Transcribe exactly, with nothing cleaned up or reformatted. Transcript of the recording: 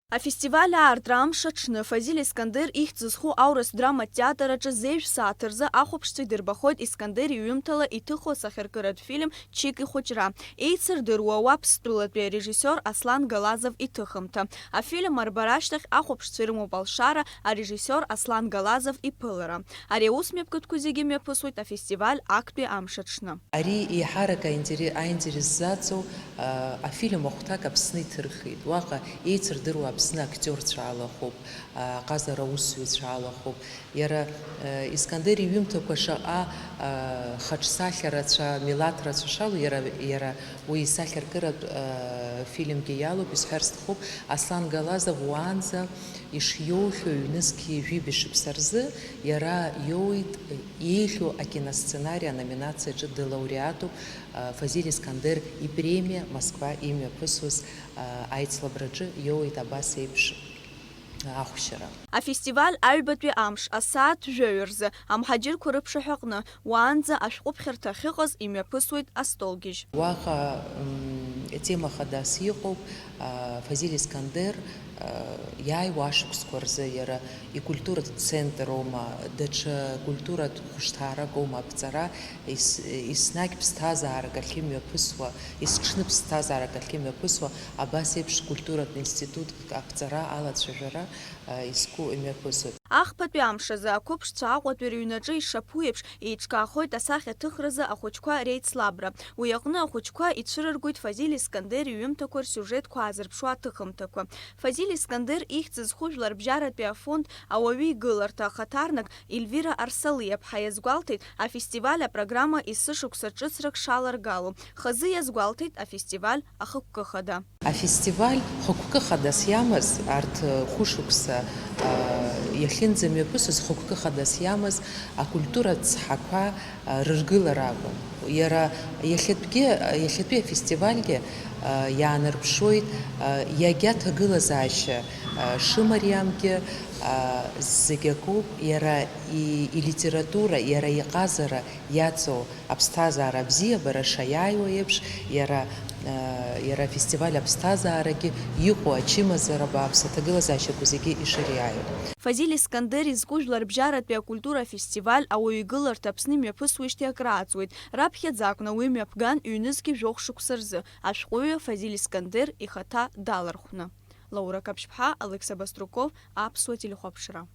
Афестиваль аартра амш аҽны Фазиль Искандер ихьӡ зху аурыс драматә театр аҿы зежә сааҭ рзы ахәаԥшцәа идырбахоит Искандер иҩымҭала иҭыху асахьаркыратә фильм Чик ихәыҷра. Еицырдыруа Уаԥстәылатәи арежиссиор Аслан Галазов иҭыхымҭа. Афильм арбара ашьҭахь ахәаԥшцәа ирымоуп алшара арежиссиор Аслан Галазов иԥылара. Ари аус мҩаԥгатәқәа зегьы мҩаԥысуеит афестиваль актәи амш аҽны. Ари еиҳарак аинтере-, аинтерес заҵоу, а, афильм ахәҭак Аԥсны иҭырхит. Уаҟа еицырдыруа Аԥсны актиорцәа алахәуп, а, аҟазара аусзуҩцәа алахәуп. Иара, а, Искандер иҩымҭақәа шаҟа, а, хаҿсахьа рацәа, милаҭ рацәа шалоу, иара, иара уи исахьаркыратә, а, фильмгьы иалоуп, исҳәар сҭахуп, Аслан Галазов уаанӡа ишиоухьоу ҩнызқьи жәибжь шықәса рзы иара иоуит, еиӷьу акиносценари аноминациаҿы дылауреатуп, а, Фазиль Искандер ипремиа Москва имҩаԥысуаз, а, аицлабраҿы иоуеит абас еиԥш ахәшьара. Афестиваль аҩбатәи амш асааҭ жәаҩа рзы амҳаџьырқәа рыԥшаҳәаҟны уаанӡа ашәҟәыԥхьарҭа ахьыҟаз имҩаԥысуеит астолгьежь. Уаҟа, м, тема хадас иҟоуп, а, Фазиль Искандер, а, иааиуа ашықәсқәа рзы иара икультуратә центр аума, даҽа культуратә хәышҭаарак аума аԥҵара, ес-, еснагь ԥсҭазаарак ахьымҩаԥысуа, есҽны ԥсҭазаарак ахьымҩаԥысуа, абас еиԥш культуратә институтк аԥҵара алацәажәара, а, изку имҩаԥысуеит. Ахԥатәи амш азы ақәыԥшцәа Аҟәатәи рыҩнаҿы ишаԥу еиԥш еиҿкаахоит асахьаҭыхразы ахәыҷқәа реицлабра. Уи аҟны ахәыҷқәа ицәырыргоит Фазиль Искандер иҩымҭақәа рсиужетқәа аазырԥшуа аҭыхымҭақәа. Фазиль Искандер ихьӡ зху жәларбжьаратәи афонд ауаҩы игыларҭа ахаҭарнак Ельвира Арсалиаԥҳа иазгәалҭеит афестиваль апрограмма есышықәса ҿыцрак шаларгало. Хазы иазгәалҭеит афестиваль ахықәкы хада. Афестиваль хықәкы хадас иамаз, арҭ хәышықәса, а, иахьынӡамҩаԥысыз хықәкы хадас иамаз акультуратә цҳақәа, а, рыргылара акәын. Иара иахьатәгьы, иахьатәи афестивальгьы, а, иаанарԥшуеит, а, иагьа ҭагылазаашьа, а, шымариамгьы, а, зегь акоуп, иара и-, илитература, иара иҟазара иаҵоу аԥсҭазаара абзиабара шаиааиуа еиԥш, иара, э, иара афестиваль аԥсҭазаарагьы иҟоу ачымазара бааԥс аҭагылазаашьақәа зегьы ишыриааиуа. Фазиль Искандер изку жәларбжьаратәи акультура афестиваль ауаҩы игыларҭа Аԥсны имҩаԥысуеижьҭеи акрааҵуеит. Раԥхьаӡа акәны уи мҩаԥган ҩнызқьи жәохә шықәса рзы, ашәҟәыҩҩы Фазиль Искандер ихаҭа далархәны. Лаура Қаԥшьԥҳа, Алықьса Баструков, Аԥсуа телехәаԥшра.